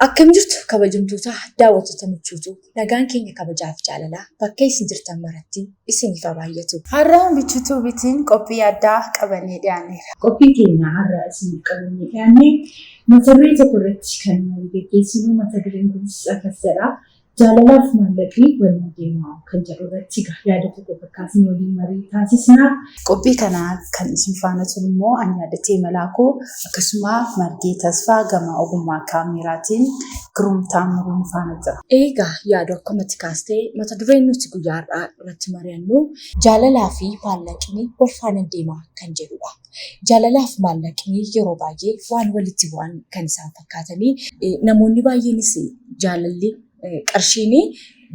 Akkam jirtu kabajamtoota daawwattoota michuutu nagaan keenya kabajaaf jaalalaa bakka isin jirtan maratti isiniif haa baay'atu. Har'a Michuu Tuubiitiin qophii addaa qabannee dhiyaanneerra. Qophiin keenya har'a isiniif qabannee dhiyaanne mata duree tokko irratti kan marii geggeessinu mata dureen kunis akkas jedha. Jaalalaaf maallaqni waliin deema kan jedhu irratti yaada tokko fakkaatni waliin marii taasisna. Qophii kana kan isin faana turu immoo ani Yaadattee Malaakoo akkasuma Margee Tasfaa gama ogummaa kaameeraatiin Giruum Taammiruun faana jira. Eegaa yaadu akkumatti kaastee mata dureen nuti guyyaa har'aa irratti mari'annu jaalalaa fi maallaqni wal faana deema kan jedhudha. Jaalalaaf maallaqni yeroo baay'ee waan walitti bu'an kan isaan fakkaatanii namoonni baay'eenis jaalalli qarshiin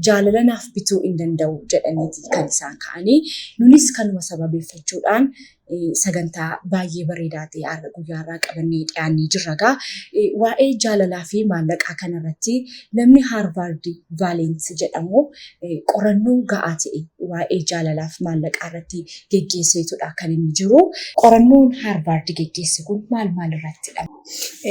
jaalala naaf bituu hin danda'u jedhaniiti kan isaan ka'anii. Nunis kanuma sababeeffachuudhaan sagantaa baay'ee bareedaa ta'e har'a guyyaa har'aa qabannee dhiyaannee jirra egaa. Waa'ee jaalalaa fi maallaqaa kanarratti namni Haarvaard Vaaleensi jedhamu qorannoo ga'aa ta'e waa'ee jaalalaaf maallaqaa irratti geggeesseetudha kan inni jiru. Qorannoon Haarvaard geggeesse kun maal maal irrattidha?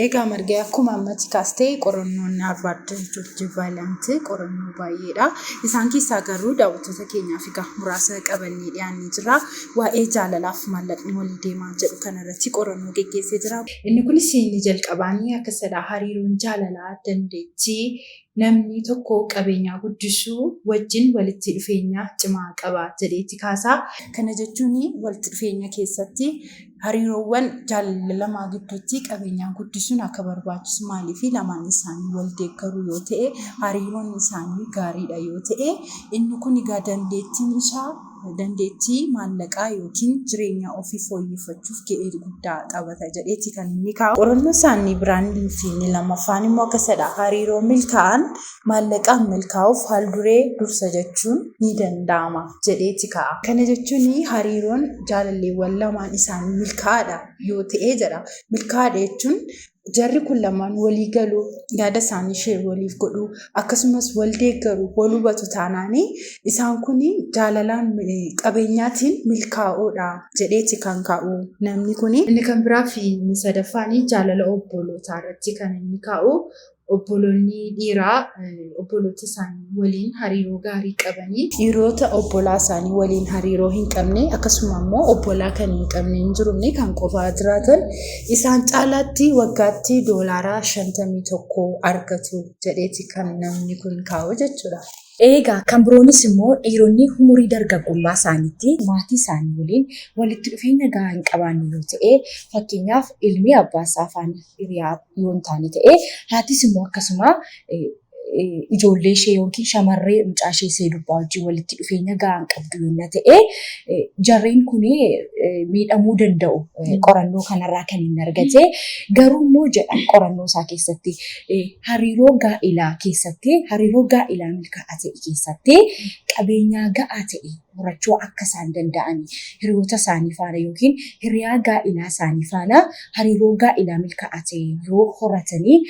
Egaa Margee akkuma ammatti kaastee qorannoon Haarvaard Joorji Vaalant qorannoo baay'eedha. Isaan keessaa garuu daawwattoota keenyaaf egaa muraasa qabannee dhiyaannee jirra. Waa'ee jaalalaaf maallaqni walii deemaa jedhu kanarratti qorannoo geggeessee jira. Inni kunis inni jalqabaanii akkasidha. Hariiroon jaalalaa dandeettii namni tokko qabeenyaa guddisuu wajjin walitti dhufeenya cimaa qaba jedheeti kaasaa. Kana jechuun walitti dhufeenya keessatti hariiroowwan jaalala lamaa gidduutti qabeenyaa guddisuun akka barbaachisu maaliif lamaan isaanii wal deeggaruu yoo ta'e hariiroon isaanii gaariidha yoo ta'e inni kun egaa dandeettiin isaa dandeettii maallaqaa yookiin jireenya ofii fooyyeffachuuf ga'ee guddaa taphata jedheeti kan inni kaa'u. Qorannoo isaanii biraan fi inni lammaffaan immoo akkasidha. Hariiroo milkaa'an maallaqaan milkaa'uuf haal-duree dursa jechuun ni danda'ama jedheeti kaa'a. Kana jechuun hariiroon jaalalleewwan lamaan isaanii milkaa'aadha yoo ta'e jedha. Milkaa'aadha jechuun jarri kun lamaan walii galuu, yaada isaanii share waliif godhuu, akkasumas wal deeggaru, wal hubatu taanaanii isaan kun jaalalaan qabeenyaatiin milkaa'oodha jedheeti kan kaa'u namni kun. Inni kan biraa fi inni sadaffaan jaalala obbolootaa irratti kan inni kaa'u. Obboloonni dhiiraa obboloota isaanii waliin hariiroo gaarii qabanii dhiirota obbolaa isaanii waliin hariiroo hin qabne akkasuma immoo obbolaa kan hin qabne hin jirumne kan qofaa jiraatan isaan caalaatti waggaatti $51 argatu jedheeti kan namni kun kaa'u jechuudha. Eegaa kan biroonis immoo dhiironni umurii dargaggummaa isaaniitti maatii isaanii waliin walitti dhufeenya gahaa hin qabaanne yoo ta'e, fakkeenyaaf ilmi abbaa isaa faana hiriyaa yoo hin taane ta'e, haatis immoo akkasuma ijoollee ishee yookiin shamarree mucaa ishee ishee durbaa wajjin walitti dhufeenya gahaa hin qabdu yoo ta'e, jarreen kun miidhamuu danda'u qorannoo kanarraa kan inni argate. Garuu immoo jedha qorannoo isaa keessatti hariiroo gaa'elaa keessatti hariiroo gaa'elaa milkaa'aa ta'e keessatti qabeenyaa ga'aa ta'e horachuu akka isaan danda'an hiriyoota isaanii faana yookiin hiriyaa gaa'elaa isaanii faana hariiroo gaa'elaa milkaa'aa ta'e yoo horatanii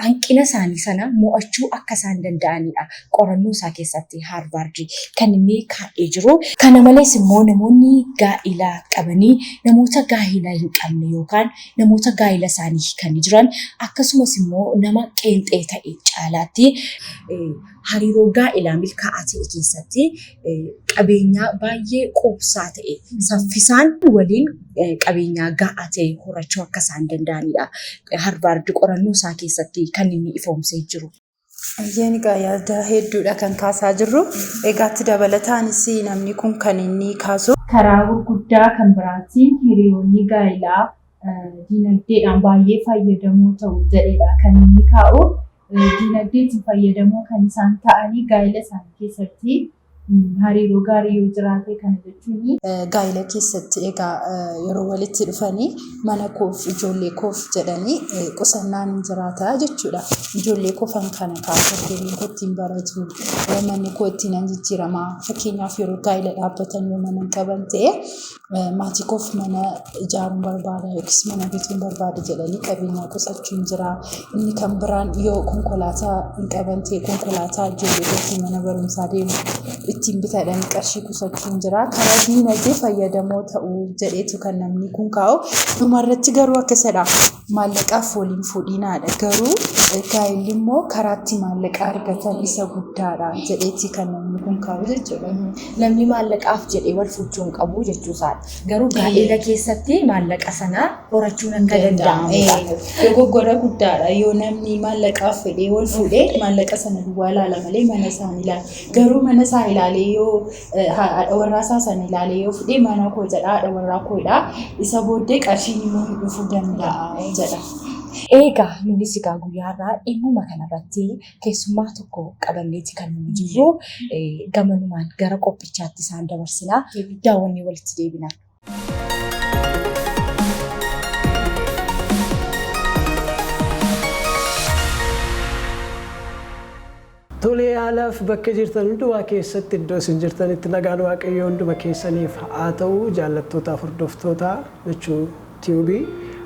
hanqina isaanii sana mo'achuu akka isaan danda'anidha. Qorannoo isaa keessatti Haarvaard kan inni kaa'ee jiru. Kana malees immoo namoonni gaa'ela qabanii namoota gaa'ela hin qabne yookaan namoota gaa'ela isaanii hiikanii jiran akkasumas immoo nama qeenxee ta'e caalaatti hariiroo gaa'elaa milkaa'aa ta'e keessatti qabeenyaa baay'ee quubsaa ta'e saffisaan waliin qabeenyaa ga'aa ta'e horachuu akka isaan danda'anidha. Harvaard qorannoo isaa keessatti kan inni ifoomsee jiru. Eeyyeen egaa yaada hedduudha kan kaasaa jirru. Egaa itti dabalataanis namni kun kan inni kaasu. Karaa gurguddaa kan biraatiin hiriyoonni gaa'elaa diinagdeedhaan baay'ee fayyadamoo ta'u jedheedha kan inni kaa'u. Diinagdeetiin fayyadamoo kan isaan ta'anii gaa'ela isaanii keessatti hariiroo gaarii yoo jiraate kana jechuun. Gaa'ela keessatti egaa yeroo walitti dhufanii mana koof ijoollee koof jedhanii qusannaan hin jiraata jechuudha. Ijoollee koofan kana kaasa ijoolleen koo ittiin baratu, manni koo ittiin hin jijjiirama. Fakkeenyaaf yeroo gaa'ela dhaabbatan yoo mana hin qaban ta'e maatii koof mana ijaaruun barbaada yookiis mana bituun barbaada jedhanii qabeenyaa qusachuun jira. Inni kan biraan yoo konkolaataa hin qaban ta'e konkolaataa ijoollee kootiin mana barumsaa deemu Ittiin bitadhanii qarshii qusachuun jira. Karaa diinagdee fayyadamoo ta'uu jedheetu kan namni kun kaa'u. Dhumarratti garuu akkasidha. Maallaqaaf waliin fuudhinaadha. Garuu gaa'elli immoo karaa itti maallaqa argatan isa guddaadha jedheeti kan namni kun kaa'u jechuudha. Namni maallaqaaf jedhee wal fuudhuu hin qabu jechuu isaadha. Garuu gaa'ela keessatti maallaqa sana horachuun akka danda'amudha. Dogoggora guddaadha. Yoo namni maallaqaaf fedhee wal fuudhee, maallaqa sana duwwaa ilaala malee mana isaa hin ilaalu. Garuu mana isaa ilaalee, yoo haadha warraa isaa sana ilaalee yoo fudhee, mana koo jedha, haadha warraa koodha. Isa booddee qarshiin immoo hin dhufuu danda'a jedha. Egaa nunis egaa guyyaarraa dhimmuma kanarratti keessummaa tokko qabanneeti kan nuyi jirru. Gamanumaan gara qophichaatti isaan dabarsinaa. Daawwannee walitti deebina. Tolee, haalaaf bakka jirtan hundumaa keessatti, iddoo isin jirtanitti nagaan Waaqayyoo hunduma keessaniif haa ta'u. Jaallattootaaf hordoftoota Machuu Tube,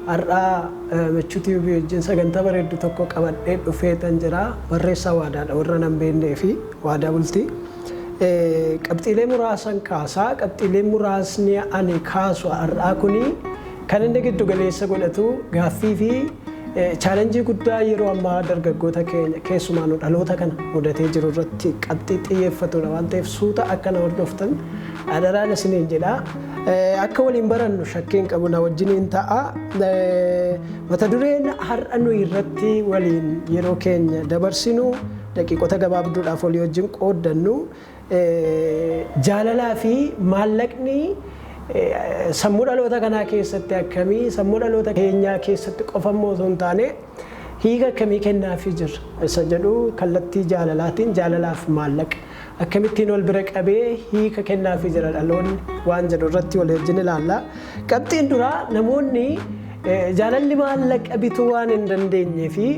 har'aa Machuu Tube wajjin sagantaa bareeddu tokko qabadhee dhufeetan jira. Barreessaa Waadaadha, warra nan beeknee fi Waadaa Bultii. Qabxiilee muraasan kaasaa. Qabxiilee muraasni ani kaasu har'aa kuni kan inni giddu galeessa godhatu gaaffii fi challenge guddaa yeroo ammaa dargaggoota keenya, keessumaa nu dhaloota kana mudatee jiru irratti qabxii xiyyeeffatudha waan ta'eef, suuta akka na hordoftan adaraan isiniin jedha. Akka waliin barannu shakkiin qabu, na wajjiniin ta'a. Mata dureen har'a nuyi irratti waliin yeroo keenya dabarsinu, daqiiqota gabaabduudhaaf walii wajjin qooddannu, jaalalaa fi maallaqni sammuu dhaloota kanaa keessatti akkamii, sammuu dhaloota keenyaa keessatti qofa immoo osoo hin taane hiika akkamii kennaafii jira isa jedhu, kallattii jaalalaatiin jaalalaaf maallaqa akkamittiin wal bira qabee hiika kennaafii jira dhaloonni waan jedhu irratti walii wajjin ilaalla. Qabxiin duraa, namoonni jaalalli maallaqa bituu waan hin dandeenyee fi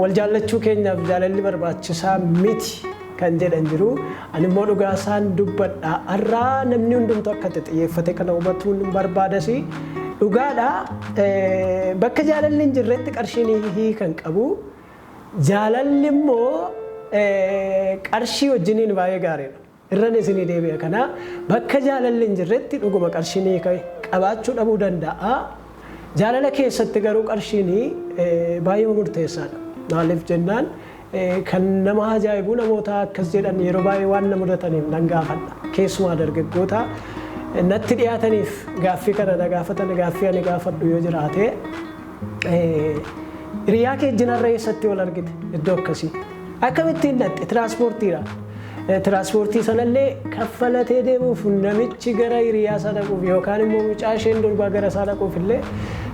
wal jaallachuu keenyaaf jaalalli barbaachisaa miti kan jedhan jiru. Ani immoo dhugaa isaan dubbadha. Har'aa namni hundumtuu akka itti xiyyeeffate kana hubatuun barbaadasi. Dhugaadha. Bakka jaalalli hin jirretti qarshiin hiika hin qabu. Jaalalli immoo qarshii wajjiniin baay'ee gaariidha. Irran isinii deebi'a kana. Bakka jaalalli hin jirretti dhuguma qarshiin hiika qabaachuu dhabuu danda'a. Jaalala keessatti garuu qarshiin baay'ee murteessaadha. Maaliif jennaan, kan nama ajaa'ibu namoota akkas jedhan yeroo baay'ee waan na mudataniif nan gaafadha. Keessumaa dargaggoota natti dhiyaataniif gaaffii kana na gaafatan, gaaffii ani gaafadhu yoo jiraate, "Hiriyaa kee wajjin har'a eessatti wal argite? Iddoo akkasii. Akkamittiin dhaqxe?" Tiraanspoortiidha. Tiraanspoortii sanallee kaffalatee deemuuf namichi gara hiriyaa isaa dhaquuf yookaan immoo mucaa isheen durbaa gara isaa dhaquuf illee,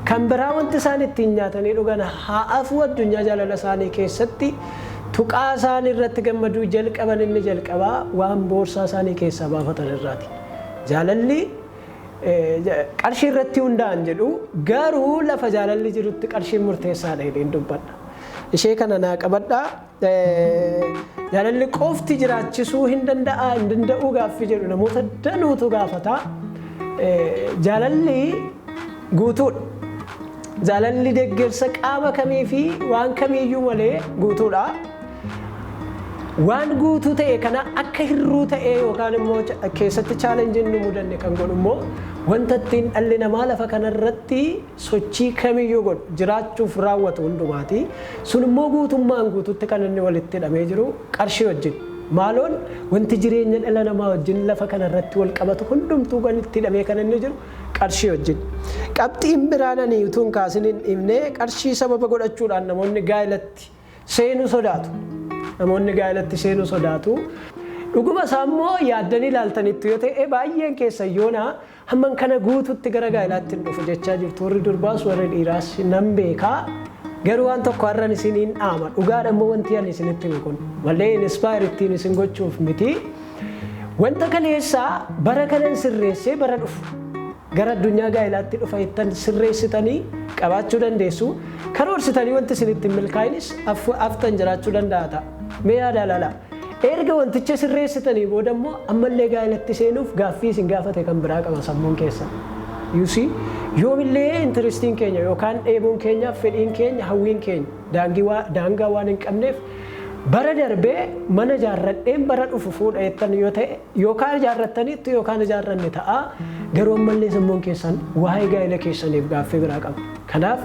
kan biraa wanti isaan ittiin nyaatanii dhugan haa hafuu, addunyaa jaalala isaanii keessatti tuqaa isaan irratti gammaduu jalqaban inni jalqabaa waan boorsaa isaanii keessaa baafatan irraati. Jaalalli qarshii irratti hundaa'an jedhu, garuu lafa jaalalli jirutti qarshiin murteessaadha jedheen dubbadha. Ishee kana naa qabadhaa. Jaalalli qofti jiraachisuu hin danda'a hin danda'uu gaaffii jedhu namoota danuutu gaafata. Jaalalli guutuudha. Jaalalli deeggarsa qaama kamii fi waan kamiiyyuu malee guutuudha. Waan guutuu ta'e kana akka hirruu ta'e yookaan immoo keessatti challengeiin nu mudanne kan godhu immoo, wanta ittiin dhalli namaa lafa kanarratti sochii kamiyyuu godhu, jiraachuuf raawwatu hundumaati. Sun immoo guutummaan guututti kan inni walitti hidhamee jiru qarshii wajjin. Maaloon, wanti jireenya dhala namaa wajjin lafa kanarratti wal qabatu hundumtuu kan itti hidhamee kan inni jiru qarshii wajjin. Qabxiin biraan ani utuu hin kaasin hin dhiifne, qarshii sababa godhachuudhaan namoonni gaa'elatti seenuu sodaatu. Namoonni gaa'elatti seenuu sodaatu. Dhuguma isaa immoo yaaddanii ilaaltanitti yoo ta'e, baay'een keessan yoona hamman kana guututti gara gaa'ilaatti hin dhufu jechaa jirtu. Warri durbaas warri dhiiraas nan beekaa. Garuu waan tokko har'an isiniin dhaama. Dhugaadha immoo wanti ani isinitti himu kun. Malee inspire ittiin isin gochuuf miti. Wanta kaleessaa bara kanan sirreessee bara dhufu gara addunyaa gaa'ilaatti dhufa ittan sirreessitanii qabaachuu dandeessu. Karoorsitanii wanti isin ittiin milkaa'inis aftan jiraachuu danda'a ta'a. Mee yaada ilaalaa. Erga wanticha sirreessitanii booda immoo ammallee gaa'ilatti seenuuf gaaffii isin gaafate kan biraa qaba sammuun keessan. You see, yoomillee interestiin keenya yookaan dheebuun keenya, fedhiin keenya, hawwiin keenya daangaa waan hin qabneef, Bara darbee mana ijaarradheen bara dhufu fuudha jettan yoo ta'e, yookaan ijaarrattaniittu yookaan ijaarranne ta'a, garuu ammallee sammuun keessan waa'ee gaa'ela keessaniif gaaffii biraa qaba. Kanaaf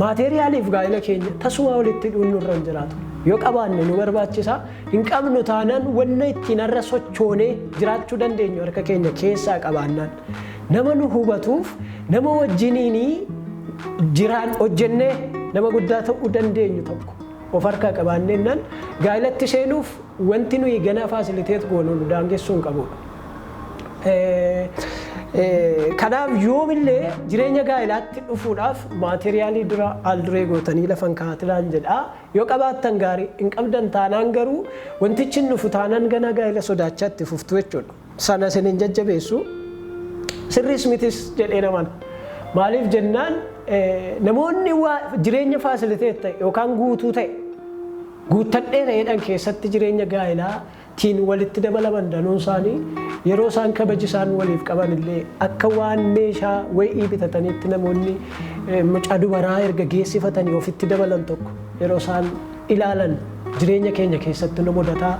materialiif gaa'ela keenya tasuma walitti hidhuun nurra hin jiraatu. Yoo qabaanne nu barbaachisa, hin qabnu taanaan wanna ittiin har'a sochoonee jiraachuu dandeenyu harka keenya keessaa qabaannaan nama nu hubatuuf, nama wajjiniinii jiraan hojjennee nama guddaa ta'uu dandeenyu tokko of harkaa qabaanneennan gaa'elatti seenuuf wanti nuyi ganaa facilitate goonu nu daangessuu hin qabudha. Kanaaf yoomillee jireenya gaa'elaatti dhufuudhaaf materialii dura al duree gootanii lafan kaa'atinaan jedha. Yoo qabaattan gaarii, hin qabdan taanaan garuu wantichi hin dhufu taanaan ganaa gaa'ela sodaachaa itti fuftu jechuudha. Sana isin hin jajjabeessu. Sirriis mitis jedhee naman. Maaliif jennaan, namoonni jireenya facilitate ta'e yookaan guutuu ta'e guuttadhee ta'eedhaan keessatti jireenya gaa'elaa tiin walitti dabalaman danuun isaanii yeroo isaan kabaji isaan waliif qaban illee akka waan meeshaa wayii bitataniitti namoonni mucaa dubaraa erga geessifatanii ofitti dabalan tokko yeroo isaan ilaalan jireenya keenya keessatti nu mudataa.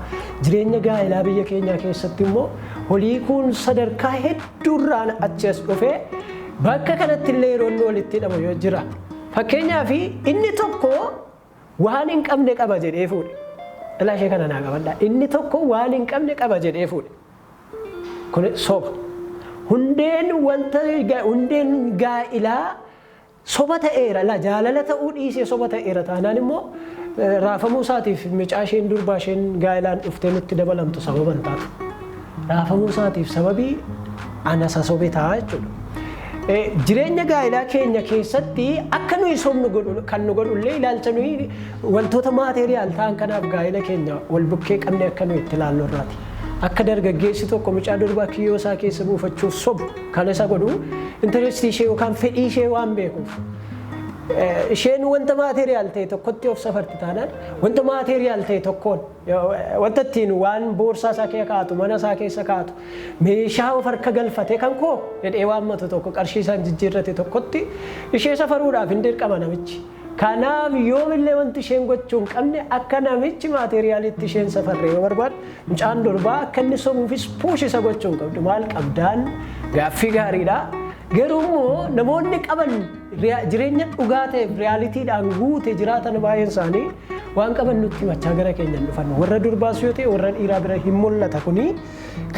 Jireenya gaa'elaa biyya keenyaa keessatti immoo holii kun sadarkaa hedduurraan achi as dhufee bakka kanatti illee yeroo inni walitti hidhamu yoo jira. Fakkeenyaaf, inni tokko waan hin qabne qaba jedhee fuudhe. Ilaa, ishee kana naa qabadhaa. Inni tokko waan hin qabne qaba jedhee fuudhe. Kun soba. Hundeen wanta hundeen gaa'ilaa soba ta'eera. La jaalala ta'uu dhiisee soba ta'eera taanaan immoo raafamuu isaatiif mucaa isheen durbaa isheen gaa'ilaan dhuftee nutti dabalamtu sababa hin taatu. Raafamuu isaatiif sababii ana sobe ta'a jechuudha. Jireenya gaa'ilaa keenya keessatti akka nuyi sobnu godhu kan nu godhullee ilaalcha nuyi wantoota material ta'an kanaaf gaa'ila keenya wal bukkee qabne akka nuyi itti ilaallu irraati. Akka dargaggeessi tokko mucaa durbaa kiyyoo isaa keessa buufachuuf sobu kan isa godhu interestii ishee yookaan fedhii ishee waan beekuuf. Isheen wanta material ta'e tokkotti of safarti taanaan, wanta material ta'e tokkoon, wanta ittiin waan boorsaa isaa keessa kaa'atu, mana isaa keessa kaa'atu, meeshaa of harka galfatee kan koo jedhee waammatu tokko qarshii isaan jijjiirrate tokkotti ishee safaruudhaaf hin dirqama namichi. Kanaaf yoomillee wanti isheen gochuu hin qabne akka namichi materialitti isheen safarre yoo barbaadu, mucaan durbaa akka inni sobuufis push isa gochuu hin qabdu. Maal qabdaan gaaffii gaariidha. Garuu immoo namoonni qaban jireenya dhugaa ta'eef realitydhaan guute jiraatan baay'een isaanii waan qaban nutti himachaa gara keenyan dhufan. Warra durbaas yoo ta'e warra dhiiraa bira hin mul'ata kuni.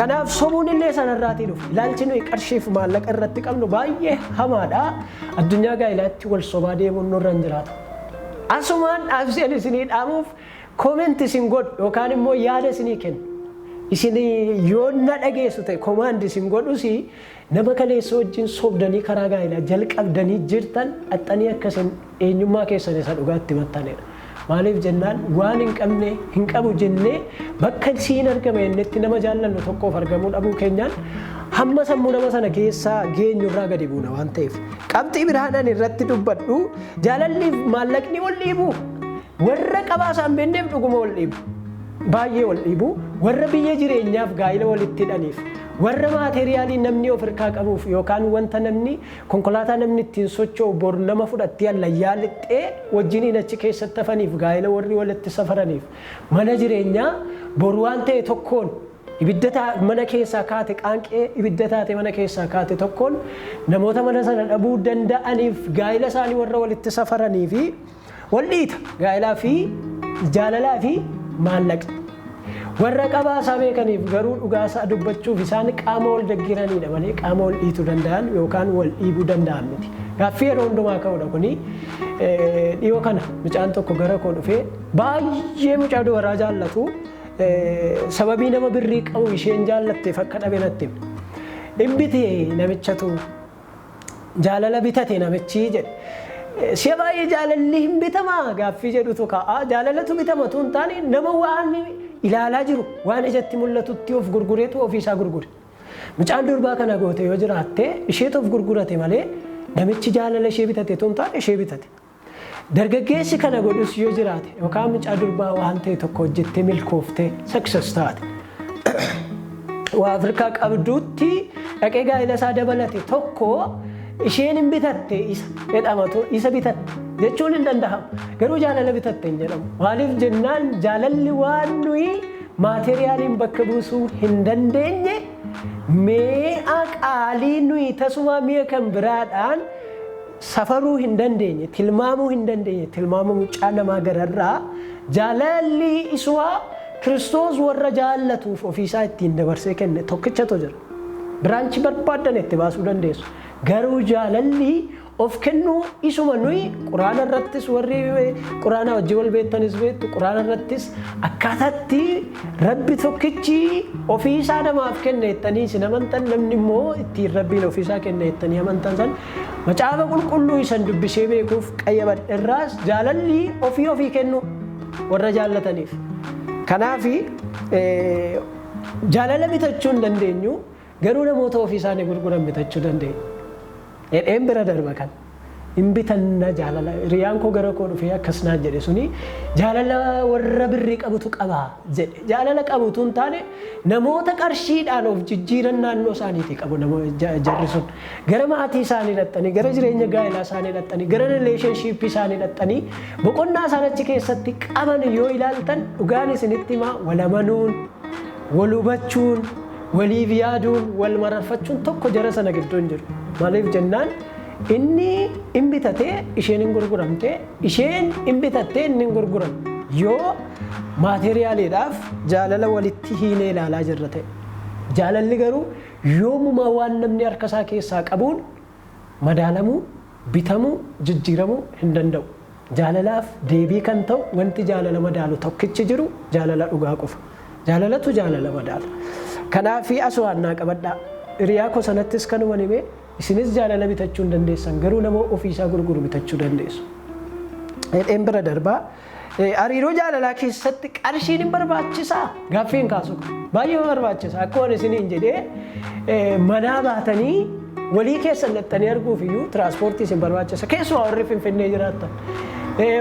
Kanaaf sobuun illee sanarraatii dhufu. Ilaalchi nuyi qarshiif maallaqa irratti qabnu baay'ee hamaadha. Addunyaa gaa'ilaatti wal sobaa deemuun nurra hin jiraatu. Asumaan dhaabseen isinii dhaamuuf comment isin godhu yookaan immoo yaada isinii kennu. Isin yoo na dhageessu ta'e command isin godhus, nama kaleessa wajjin sobdanii karaa gaa'elaa jalqabdanii jirtan dhaxxanii akkasin eenyummaa keessan isa dhugaatti maxxanedha. Maaliif jennaan, waan hin qabne hin qabu jennee bakka siin argame jennetti nama jaallannu tokkoof argamuu dhabuu keenyaan hamma sammuu nama sana keessaa geenyu irraa gadi buuna waan ta'eef. Qabxii biraan ani irratti dubbadhu, jaalalliif maallaqni wal dhiibu. Warra qabaa isaan beekneef dhuguma wal dhiibu. Baay'ee wal dhiibu. Warra biyya jireenyaaf gaa'ila walitti hidhaniif, warra materialii namni of harkaa qabuuf yookaan wanta namni konkolaataa namni ittiin socho'u bor nama fudhattee allayyaa lixxee wajjiniin achi keessatti hafaniif, gaa'ila warri walitti safaraniif, mana jireenyaa bor waan ta'e tokkoon ibidda mana keessaa kaate, qaanqee ibidda taate mana keessaa kaate tokkoon namoota mana sana dhabuu danda'aniif gaa'ila isaanii warra walitti safaranii fi wal dhiita gaa'ilaa fi jaalalaa fi maallaqa. Warra qabaasaa beekaniif garuu dhugaasaa dubbachuuf isaan qaama wal deggeranidha malee qaama wal dhiituu danda'an yookaan wal dhiibuu danda'an miti. Gaaffii yeroo hundumaa ka'udha kuni. Dhiyoo kana mucaan tokko gara koo dhufee baay'ee mucaa dubaraa jaallatu, sababii nama birrii qabu isheen jaallatteef akka dhabe natti hime. Hin bite namichatu, jaalala bitate namichi jedhe. Si'a baay'ee jaalalli hin bitamaa gaaffii jedhutu ka'a. Jaalalatu bitama tu hin taane, nama waan ilaalaa jiru, waan ijatti mul'atutti of gurgureetu ofiisaa gurgure. Mucaan durbaa kana goote yoo jiraatte, isheetu of gurgurate malee namichi jaalala ishee bitate tu hin taane, ishee bitate. Dargaggeessi kana godhus yoo jiraate yookaan mucaa durbaa waan ta'e tokko hojjettee milkooftee success taate, waa Afrikaa qabduutti dhaqee gaa'ela isaa dabalate tokko Isheen hin bitatte isa jedhamatu isa bitatte jechuun hin danda'amu. Garuu jaalala bitatte hin jedhamu. Maaliif jennaan jaalalli waan nuyi maateriyaaliin bakka buusuu hin dandeenye, mi'a qaalii nuyi tasuma mi'a kan biraadhaan safaruu hin dandeenye, tilmaamuu hin dandeenye, tilmaama mucaa namaa gararraa jaalalli isuma Kiristoos warra jaallatuuf ofiisaa ittiin dabarsee kenne tokkichatu jira. Biraanchi barbaaddan itti baasuu dandeessu. Garuu jaalalli of kennuu isuma nuyi Quraana irrattis, warri Quraana wajjin wal beektanis beektu, Quraana irrattis akkaataatti Rabbi tokkichi ofiisaa namaaf kenne jettanii isin amantan, namni immoo ittiin Rabbiin ofiisaa kenne jettanii amantan san Macaafa Qulqulluu isan dubbisee beekuuf qayyabadhe irraas jaalalli ofii ofii kennu warra jaallataniif. Kanaafi jaalala bitachuu hin dandeenyu, garuu namoota ofii isaanii gurguran bitachuu dandeenya. Jedheen bira darba kan. Hin bitanna jaalala. Hiriyaan koo gara koo dhufee akkas naan jedhe, suni jaalala warra birrii qabutu qaba jedhe. Jaalala qabutu hin taane, namoota qarshiidhaan of jijjiiran naannoo isaaniitii qabu jarri sun. Gara maatii isaanii dhaxxanii, gara jireenya gaa'elaa isaanii dhaxxanii, gara relationshipii isaanii dhaxxanii, boqonnaa isaan achi keessatti qaban yoo ilaaltan, dhugaan isinitti himaa, wal amanuun, wal hubachuun, waliif yaaduun, wal mararfachuun tokko jara sana gidduu hin jiru. Maaliif jennaan inni hin bitatee isheen hin gurguramte, isheen hin bitattee inni hin gurguramu. Yoo maateriyaaliidhaaf jaalala walitti hiinee ilaalaa jirra ta'e. Jaalalli garuu yoomumaa waan namni harka isaa keessaa qabuun madaalamuu, bitamuu, jijjiiramuu hin danda'u. Jaalalaaf deebii kan ta'u, wanti jaalala madaalu tokkichi jiru jaalala dhugaa qofa. Jaalalatu jaalala madaala. Kanaaf aswaannaa qabadhaa. Hiriyaa koo sanattis kanuma himee, isinis jaalala bitachuu hin dandeessan, garuu nama ofiisaa gurguru bitachuu dandeessu. Jedheen bira darbaa. Hariiroo jaalalaa keessatti qarshiin hin barbaachisaa? Gaaffii hin kaasu. Baay'ee barbaachisa. Akkuma isiniin jedhee, manaa baatanii walii keessan dhaxxanii arguuf iyyuu tiraanspoortii isin barbaachisa. Keessumaa warri Finfinnee jiraattan,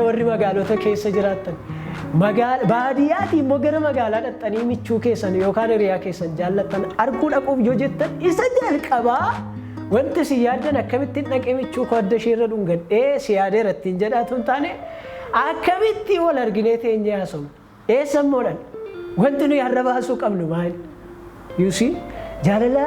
warri magaalota keessa jiraattan. Baadiyyaatii immoo gara magaalaa dhaxxanii michuu keessan yookaan hiriyaa keessan jaallattan arguu dhaquuf yoo jettan, isa jalqabaa wanti isin yaaddan akkamittiin dhaqee michuu koo adda isheerra dhungadhee si yaadeera ittiin jedhaatu hin taane, akkamitti wal arginee teenyee haasofna? Eessa immoo dhan? Wanti nuyi har'a baasuu qabnu maali? You see, jaalala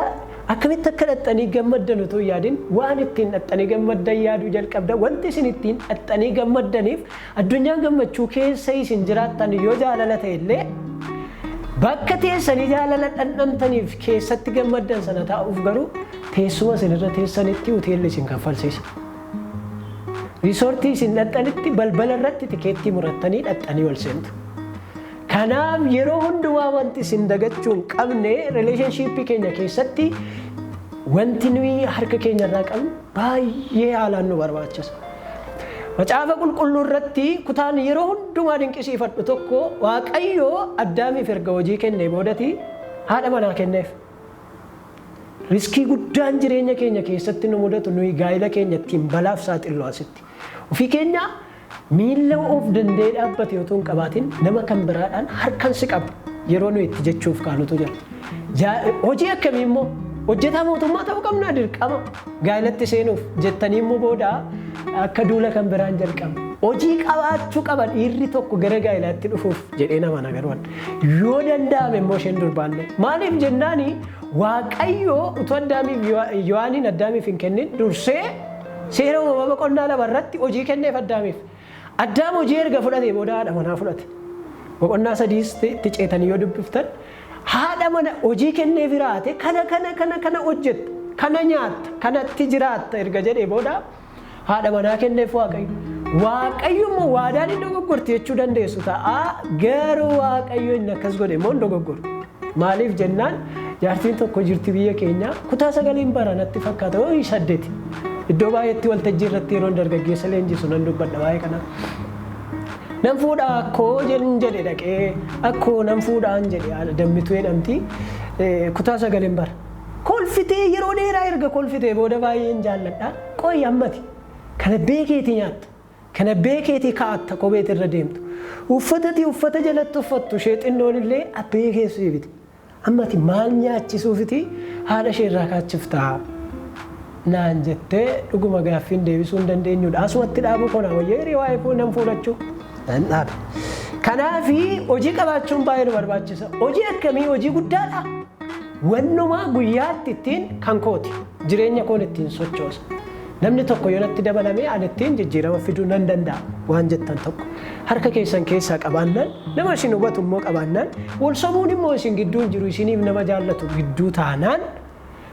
akkamitti akka dhaxxanii gammaddan utuu hin yaadin, waan ittiin dhaxxanii gammaddan yaaduu jalqabda. Wanti isin ittiin dhaxxanii gammaddaniif addunyaan gammachuu keessa isin jiraattan yoo jaalala ta'e illee, bakka teessanii jaalala dhandhamtaniif keessatti gammaddan sana taa'uuf garuu teessuma isin irra teessanitti hoteelli isin kaffalsiisa. Riisortii isin dhaxxanitti balbala irratti tikeettii murattanii dhaxxanii ol seentu. Kanaaf yeroo hundumaa wanti isin dagachuu hin qabne, relationshipii keenya keessatti wanti nuyi harka keenya irraa qabnu baay'ee haalaan nu barbaachisa. Macaafa Qulqulluu irratti kutaan yeroo hundumaa dinqisiifadhu tokko, Waaqayyo Addaamiif erga hojii kennee boodati haadha manaa kenneef. Riskii guddaan jireenya keenya keessatti nu mudatu, nuyi gaa'ila keenya ittiin balaaf saaxillu asitti. Ofii keenya miilla of danda'ee dhaabbate otoo hin qabaatin, nama kan biraadhaan harkan si qaba yeroo nuyi itti jechuuf kaanutu jira. Hojii akkamii immoo hojjetaa mootummaa ta'uu qabnaa dirqama gaa'ilatti seenuuf jettanii immoo booda akka duula kan biraan jalqabna. Hojii qabaachuu qaba dhiirri tokko gara gaa'ilaatti dhufuuf jedhee nama nagaruwan. Yoo danda'ame immoo isheen durbaallee. Maaliif jennaani, Waaqayyo utuu Addaamiif Yohaaniin Addaamiif hin kennin dursee Seera Uumamaa boqonnaa 2 irratti hojii kenneef Addaamiif. Addaam hojii erga fudhatee booda haadha manaa fudhate. Boqonnaa sadiis itti ceetanii yoo dubbiftan, haadha mana hojii kenneef raate, kana kana kana kana hojjetta, kana nyaatta, kanatti jiraatta erga jedhee booda haadha manaa kenneef Waaqayyo. Waaqayyo immoo waadaan hin dogoggorti jechuu dandeessu ta'a, garuu Waaqayyo inni akkas godhe immoo hin dogoggoru. Maaliif jennaan, jaartiin tokko jirti biyya keenya, kutaa sagaliin bara natti fakkaata, ho'i saddeeti. Iddoo baay'eetti waltajjii irratti yeroon dargaggeessa leenjisu nan dubbadha waa'ee kanaa. Nan fuudhaa akkoo jedhe, dhaqee akkoo nan fuudhaan jedhe, Dammituu jedhamti, kutaa sagaleen bara. Kolfitee, yeroo dheeraa erga kolfitee booda, baay'een jaalladha. Qoyi, ammati kana beekeeti nyaatta. Kana beekeetii kaa'atta, kopheeti irra deemtu. Uffatati uffata jalatti uffattu ishee xinnoon illee abbee keessi biti. Ammati maal nyaachisuufiti haadha ishee irraa kaachiftaa? Naan jettee dhuguma gaaffiin deebisuu hin dandeenyudha. Asumatti dhaabuu kona wayyaa hiree waa'ee nan fuudhachuu nan dhaabe. Kanaafi hojii qabaachuun baay'ee nu barbaachisa. Hojii akkamii? Hojii guddaadha. Wannumaa guyyaatti ittiin kan kooti. Jireenya koon ittiin sochoosa. Namni tokko yoo natti dabalame ani ittiin jijjiirama fiduu nan danda'a waan jettan tokko. Harka keessan keessaa qabaannaan, nama isin hubatu immoo qabaannaan, wal sobuun immoo isin gidduu hin jiru, isiniif nama jaallatu gidduu taanaan,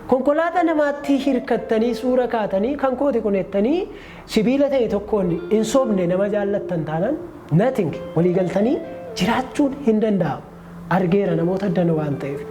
konkolaataa namaatti hirkattanii suura kaatanii kan kooti kun jettanii sibiila ta'e tokkoon hin sobne, nama jaallattan taanaan, nothing, waliigaltanii jiraachuun hin danda'amu. Argeera namoota danuu waan ta'eef.